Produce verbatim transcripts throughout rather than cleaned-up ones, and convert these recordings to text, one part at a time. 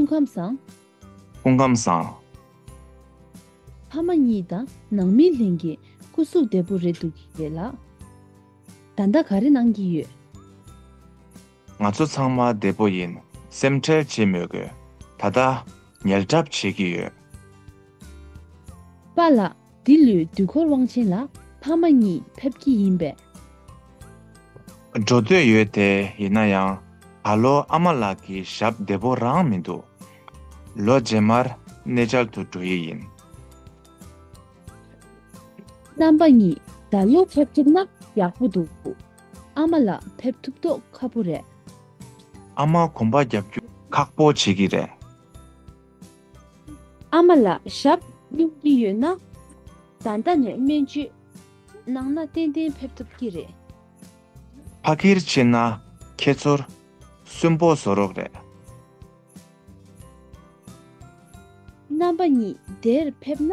སྐུ་ཁམས་བཟང་། སྐུ་ཁམས་བཟང་། ཕ་མ་གཉིས་དང་ནང་མི་ལྷན་རྒྱས་སྐུ་གཟུགས་བདེ་པོ་རེད་འདུག་གས་ལགས། ད་ལྟ་ག་རེ་གནང་གི་ཡོད། ང་ཚོ་ཚང་མ་བདེ་པོ་ཡིན། སེམས་ཁྲལ་བྱེད་མི་དགོས། ད་ལྟ་ཉལ་གྲབས་བྱེད་ཀྱི་ཡོད། པཱ་ལགས། འདི་ལོའི་དུས་འཁོར་དབང་ཆེན་ལ་ཕ་མ་གཉིས་ཕེབས་ཀྱི་ཡིན་པས། འགྲོ་འདོད་ཡོད་དེ། ཡིན་ན་ཡང་ད་ལོ་ཨ་མ་ལགས་ཀྱི་ཞབས་བདེ་པོ་རང་མི་འདུག་ལོ་རྗེས་མར་གནས་མཇལ་དུ་འགྲོ་ཡི་ཡིན། རྣམ་པ་གཉིས་ད་ལོ་ཕེབས་ཐུབ་ན་ཡག་པོ་འདུག་ཨ་མ་ལགས་ཕེབས་ཐུབ་མདོག་ཁ་པོ་རེད། ཨ་མ་གོམ་པ་རྒྱབ་རྒྱུ་ཁག་པོ་བྱེད་ཀྱི་རེད། ཨ་མ་ལགས་ཞབས་སྙུང་གི་ཡོད་ན། ད་ལྟ་ནས་སྨན་བཅོས་གནང་ན་ཏན་ཏན་ཕེབས་ཐུབ་ཀྱི་རེད། ཕ་གིར་ཕྱིན་ན་ཁྱེད་ཚོར་སུན་པོ་བཟོ་རོགས་རེད། རྣམ་པ་གཉིས་དེར་ཕེབས་ན་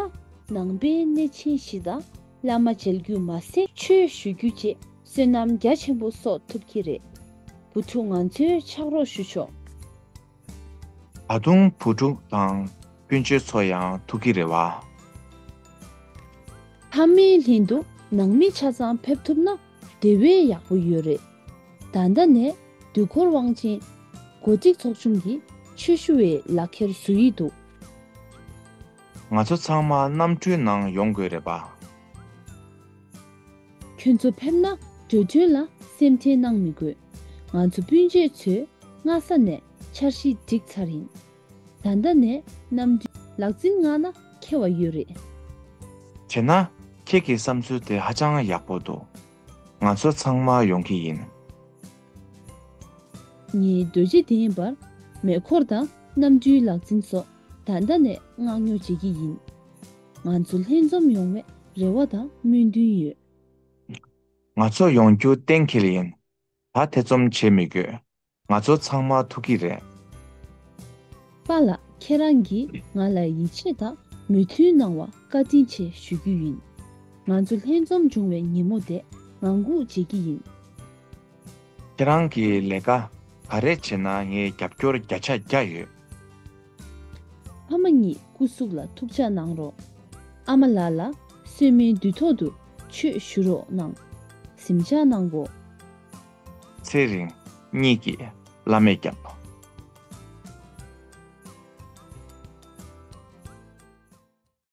ནང་པའི་གནས་ཆེན་བཞི་དང་བླ་མ་མཇལ་རྒྱུ་མ་ཟད་ཆོས་ཞུ་རྒྱུ་བཅས་བསོད་ནམས་རྒྱ་ཆེན་པོ་གསོག་ཐུབ་ཀྱི་རེད། བུ་ཕྲུག་ང་ཚོའི་ཕྱག་རོགས་ཞུ་ཆོག་ད་དུང་བུ་ཕྲུག་དང་སྤུན་མཆེད་ཚོ་ཡང་ཐུག་གི་རེད་བ། ཕ་མའི་ལྷན་དུ་ནང་མི་ཆ་ཚང་ཕེབས་ཐུབ་ན་དེ་བས་ཡག་པོ་ཡོད་རེད། ད་ལྟ་ནས་དུས་འཁོར་དབང་ཆེན་གོ་སྒྲིག་ཚོགས་ཆུང་གི་ཆོས་ཞུ་བའི་ལག་ཁྱེར་བཟོ་ཡི་འདུག་ང་ཚོ་ཚང་མ་གནམ་གྲུའི་ནང་ཡོང་དགོས་རེད་པ། ཁྱོད་ཚོ་ཕེབས་ན་འགྲོ་གྲོན་ལ་སེམས་ཁྲལ་གནང་མི་དགོས། ང་ཚོ་སྤུན་མཆེད་ཚོས་སྔ་ས་ནས་འཆར་གཞི་བསྒྲིགས་ཚར་ཡིན། ད་ལྟ་ནས་གནམ་གྲུའི་ལག་འཛིན་མངགས་ན་ཁྱད་པར་ཡོད་རེད། བྱས་ན་ཁྱེད་ཀྱི་བསམ་ཚུལ་དེ་ཧ་ཅང་ཡག་པོ་འདུག་ང་ཚོ་ཚང་མ་ཡོང་གི་ཡིན། ངས་རྡོ་རྗེ་གདན་བར་མེ་འཁོར་དང་གནམ་གྲུའི་ལག་འཛིན་སོགས་ད་ལྟ་ནས་མངགས་ཉོ་བྱེད་ཀྱི་ཡིན། ང་ཚོ་ལྷན་འཛོམས་ཡོང་བའི་རེ་བ་དང་སྨོན་འདུན་ཡོད། ང་ཚོ་ཡོང་རྒྱུ་གཏན་འཁེལ་ཡིན། ད་ཐེ་ཚོམ་བྱེད་མི་དགོས། ང་ཚོ་ཚང་མ་ཐུག་གི་རེད། པཱ་ལགས་ཁྱེད་རང་གིས་ང་ལ་ཡིད་ཆེས་དང་མོས་མཐུན་གནང་བ་བཀའ་དྲིན་ཆེ་ཞུ་རྒྱུ་ཡིན། ང་ཚོ་ལྷན་འཛོམས་བྱུང་བའི་ཉིན་མོ་དེ་ངང་སྒུག་བྱེད་ཀྱི་ཡིན། ཁྱེད་རང་གི་ལས་ཀ་ག་རེ་བྱེད་ན་ངས་རྒྱབ་སྐྱོར་བརྒྱ་ཆ་བརྒྱ་ཡོད། ཕ་མ་གཉིས་སྐུ་གཟུགས་ལ་ཐུགས་ཅག་གནང་རོགས། ཨ་མ་ལགས་ལ་གསོལ་སྨན་དུས་ཐོག་ཏུ་ཆོས་ཞུ་རོགས་གནང་། གཟིམ་འཇག་གནང་གོ། ཚེ་རིང་གཉིས་ཀྱིས་བླ་མེད་བརྒྱབ།